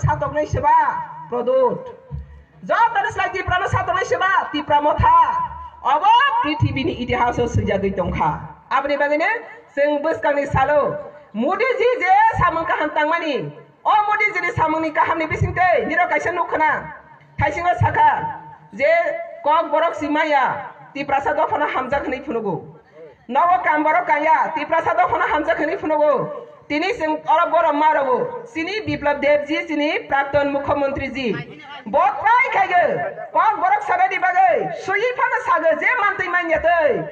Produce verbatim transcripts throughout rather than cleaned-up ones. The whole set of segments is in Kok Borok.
satoknai seba Pradyot. Joto ni slai Tiprano satoknai seba Tipra Motha. Obo prithibini itihas o swijagwi tongkha. Aboni bagwino chwng bwskangni salo Modi ji je samung kaham tangmani, o Modi ji ni samungni kahamni bisingtwi nirok kaisa nukha na. Thaisingo sakha je Kokborok si maya Tiprasa dophano hamjak hwnwi phunugo. Nogo kam borok kaya, Tiprasa dophano hamjak hwnwi phunugo. Tini chwng oro borok ma rogo. Chini Biplab Deb ji, chini Prakton Mukhyamantri ji. Bo try khaigo. Kokborok sanani bagwi. Swiwi phano sago je mantwi manya twi.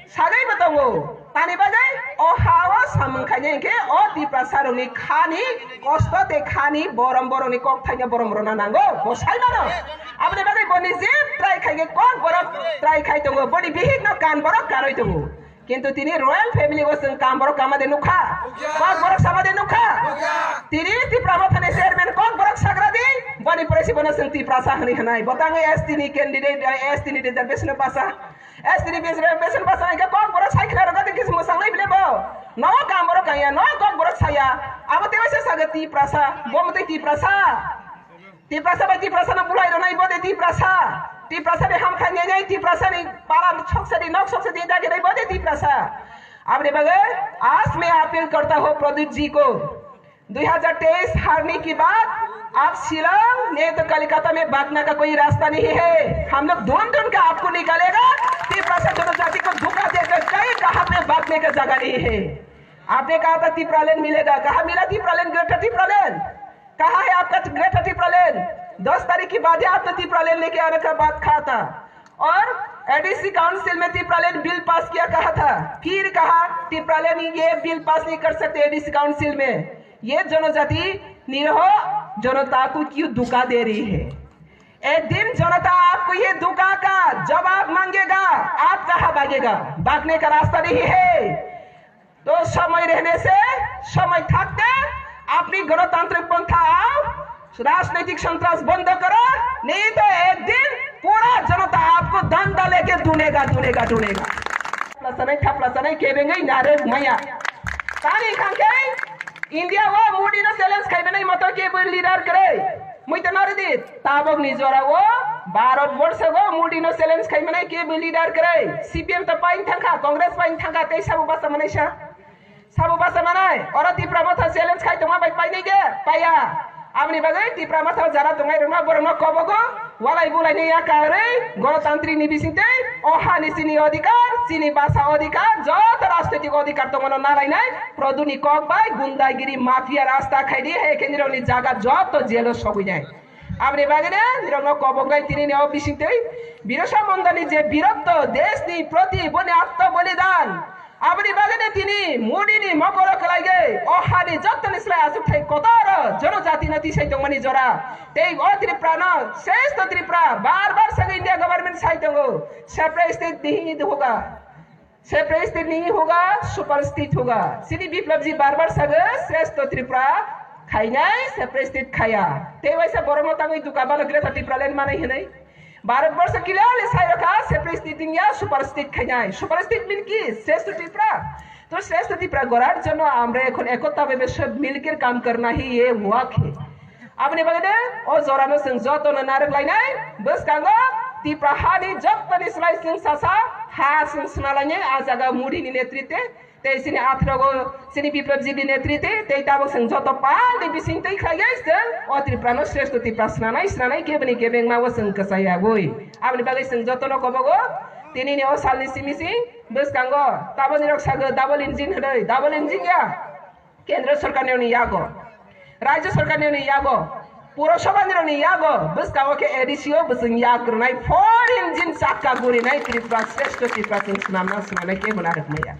Sagwi bo tongo. Tani bagwi o ha o samung khainai hinkhe o Tiprasa rokni khani kosto tei khani borom borokni kok thaina borom rwna nango. Bo sai mano. Aboni bagwi boni je try khaige Kokborok try khai tongo. Boni bihik no kan borok kanoi tongo. Kintu tini royal family o chwng kam borok kama de nukha. Kokborok sama de nukha. Tini Tipra Mothani chairman Kokborok sagra di. Boni pore si bono chwng Tiprasa hwnwi hwnai. Bo tangwi S T ni candidate, S T ni reservation o basa. S T ni reservation basa hwnkhe Kokborok sai khna rwgadi kisi mwsang nai bile bo. No kam borok kaya, no Kokborok saya. Abo tewaisa saga Tiprasa. Bo mwtwi Tiprasa. Tiprasa bai Tiprasa no bulai rwnai bo de Tiprasa. Tiprasa de ham khainai nai Tiprasa ni para soksa di nok soksa di dagi nai bo de Tiprasa. Aboni bagwi aaj main appeal karta ho Pradyot ji ko. दो हज़ार तेईस हारने के बाद आप शिलांग नहीं तो कलकत्ता में भागने का कोई रास्ता नहीं है। हम लोग ढूंढ ढूंढ के आपको निकालेगा। तिप्रासा जनजाति को धोखा देकर कहीं कहाँ पे भागने का जगह नहीं है। आपने कहा था तिप्रालैंड मिलेगा, कहाँ मिला तिप्रालैंड, ग्रेटर तिप्रालैंड? कहाँ है आपका ग्रेटर तिप्रालैंड? दस तारीख के बाद ही आपने तिप्रालैंड लेके आने का बात कहा था। और एडीसी काउंसिल में तिप्रालैंड बिल पास किया कहा था, फिर कहा तिप्रालैंड ये बिल पास नहीं कर सकते एडीसी काउंसिल में, ये जनजाति निरीह जनता को क्यों धोखा दे रही है? एक दिन जनता आपको ये धोखा का जवाब मांगेगा। आप कहाँ भागेगा? भागने का रास्ता नहीं है। तो समय रहने से, समय থাকতে আপনি গণতান্ত্রিক পন্থা आओ, राजनीतिक संतरास बंद करो, नहीं तो एक दिन पूरा जनता आपको डंडा लेके ढूंढेगा, ढूंढेगा, ढूंढेगा। Thapla sanai, thapla sanai, kebengwi narwk maya. Tani khangkhe India o Modi no challenge khaimanai moto kebo leader kwrwi. Muita narwdi, tabok ni jora o Bharat borsho o Modi no challenge khaimanai kebo leader kwrwi. C P M to pain thangkha, Congress pain thangkha, tei sabo basa manai sa. Sabo basa manai, oro Tipra Motha challenge khai tongma bai painai de, paiya. Aboni bagwi Tipra Motha jara tongnai rokno borokno kobogo, walai bulai ni ya karwi, gonotantri ni bisingtwi, o hani chini odhikar, chini basa odhikar, joto rajnoitik odhikar tongmano nalainai, produni kok bai, gundagiri, mafia rasta khaidi, he khe nirokni jaga joto jelo sogwinai. Aboni bagwi de, nirokno kobok bai tini ni o bisingtwi, Birsa Mundani je biratto, desh ni proti boni atma bolidan, Aboni bagwi de tini Modi ni mokolo kwlaigwi o hani jottoni slai achukthai kotor o jonojati no tisai tongmani jora. Tei o Tripura no, shrestho Tripura, bar bar sagwi India government sai tongo, separate state nahi hoga, separate state nahi hoga, super state hoga. Chini Biplab ji bar bar sago, shrestho Tripura khainai, separate state khaya. Tei waisa borok no tangwi duka bano Greater Tipraland manai hinwi. Bharat borsho clearly sai rokha, separate state wngya, super state khainai. Super state mean ki? Shrestho Tripura. To Shrestho Tripura gorar jonno amra ekhon ekottabhabe sob milker kaam karna hi ye hua khe. Aboni bagwi de o jora no chwng joto no narwk lainai, bwskango Tripura hani jottoni slai chwng sasa ha chwng swnalainai, a jaga Modi ni netritwe Tei chini athrogo chini Biplab G B netritwi tei tabuk chwng joto palni bisingtwi khlaiwi chwng o Tripura no shrestho Tripura swnanai swnanai keboni kebengma o chwng kwchai yagwi. Aboni bagwi chwng jotono kobogo tinini o salni simi sing bwskango taboni rok sago double engine hwnwi, double engine ya kendra sorkarni oni yago. Rajya Sarkarni ni yago, Purosabha ni rokni yago, bwskango khe A D C o bwswng yak rwnai four engine chakka gurinai Tripura shrestho Tripura chwng swnamna swnamnai kebo narwkmaya.